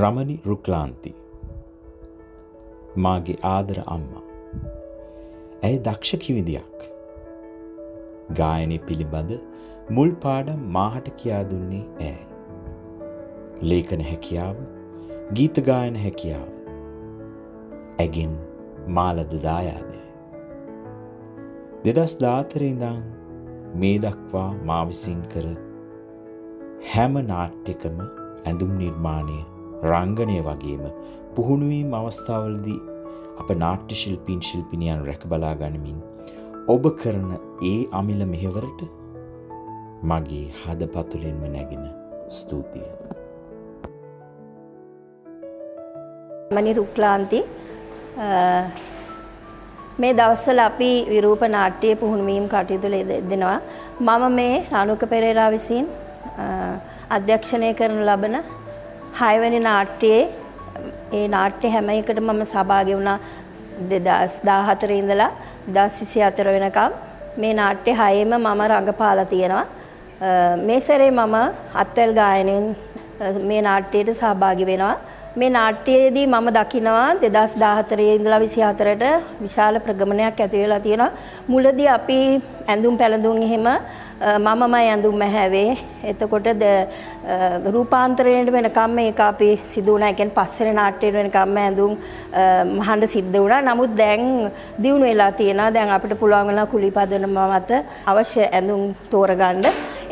රමණි රුක්ලාන්ති මාගේ ආදර අම්මා. ඇය දක්ෂ කිවිඳියක්. ගායනය පිළිබඳ මුල් පාඩම් මාහට කියා දුන්නේ ඇයයි. ලේඛන හැකියාව, ගීත ගායන හැකියාව ඇගෙන් මා ලද දායාදයයි. 2014 ඉඳන් මේ දක්වා මා විසින් කර හැම නාට්‍යකම ඇඳුම් නිර්මාණය, රංගනය වගේම පුහුණුවීම් අවස්ථාවලදී අප නාට්‍ය ශිල්පීන් ශිල්පිනියන් රැක බලා ගනිමින් ඔබ කරන ඒ අමිල මෙහෙවරට මගේ හදපතුලෙන්ම නැගෙන ස්තුතිය. මනි රුක්ලාන්ති, මේ දවස්වල අපි විරූප නාට්‍ය පුහුණුවීම් කටයුතු දෙනවා. මම මේ රානුක පෙරේරා විසින් අධ්‍යක්ෂණය කරනු ලබන 6 වෙනි නාට්‍යයේ ඒ නාට්‍ය හැම එකටම මම සහභාගී වුණා 2014 ඉඳලා 2024 වෙනකම්. මේ නාට්‍ය හයෙම මම රඟපාලා තියෙනවා. මේ සැරේ මම අත්වැල් ගායනයෙන් මේ නාට්‍යයට සහභාගී වෙනවා. මේ නාට්‍යයේදී මම දකිනවා 2014 ඉඳලා 24ට විශාල ප්‍රගමනයක් ඇති වෙලා තියෙනවා. මුලදී අපි ඇඳුම් පැළඳුම් එහෙම මමමයි ඇඳුම් මැහැවේ. එතකොට රූපාන්තරණයට වෙනකම් මේක අපි සිදු වුණා. ඒ කියන්නේ පස්වෙනි නාට්‍යයට වෙනකම්ම ඇඳුම් මහන්න සිද්ධ වුණා. නමුත් දැන් දියුණු වෙලා තියෙනවා. දැන් අපිට පුළුවන් වෙනවා කුලී පදනම මත අවශ්‍ය ඇඳුම් තෝරගන්න.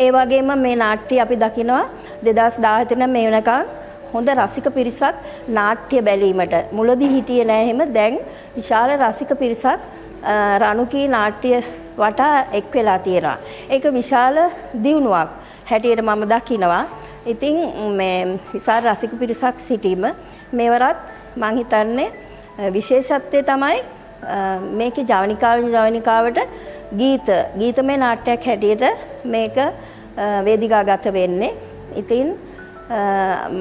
ඒ වගේම මේ නාට්‍ය අපි දකිනවා 2014 මේ වෙනකම් හොඳ රසික පිරිසක් නාට්‍ය බැලීමට. මුලදී හිටියේ නෑ එහෙම. දැන් විශාල රසික පිරිසක් රණුකී නාට්‍ය වටා එක් වෙලා තියෙනවා. ඒක විශාල දියුණුවක් හැටියට මම දකිනවා. ඉතින් මේ විශාල රසික පිරිසක් සිටීම මේවරත් මං හිතන්නේ විශේෂත්වය තමයි මේකේ ජවනිකාවෙන් ජවනිකාවට ගීතමය නාට්‍යයක් හැටියට මේක වේදිකාගත වෙන්නේ. ඉතින්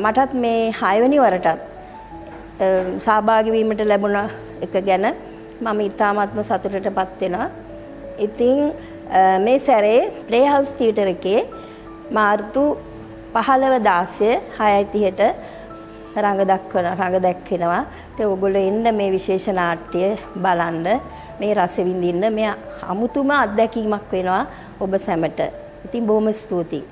මටත් මේ 6 වෙනි වරටත් සහභාගී වීමට ලැබුණ එක ගැන මම ඉතාමත්ම සතුටටපත් වෙනවා. ඉතින් මේ සැරේ ප්ලේ හවුස් තියටර් එකේ මාර්තු 15 16 6:30ට රඟ දැක්වෙනවා. ඉතින් ඔයගොල්ලෝ එන්න මේ විශේෂ නාට්‍ය බලන්න, මේ රස විඳින්න, මේ අමුතුම අත්දැකීමක් වෙනවා ඔබ සැමට. ඉතින් බොහොම ස්තුතියි.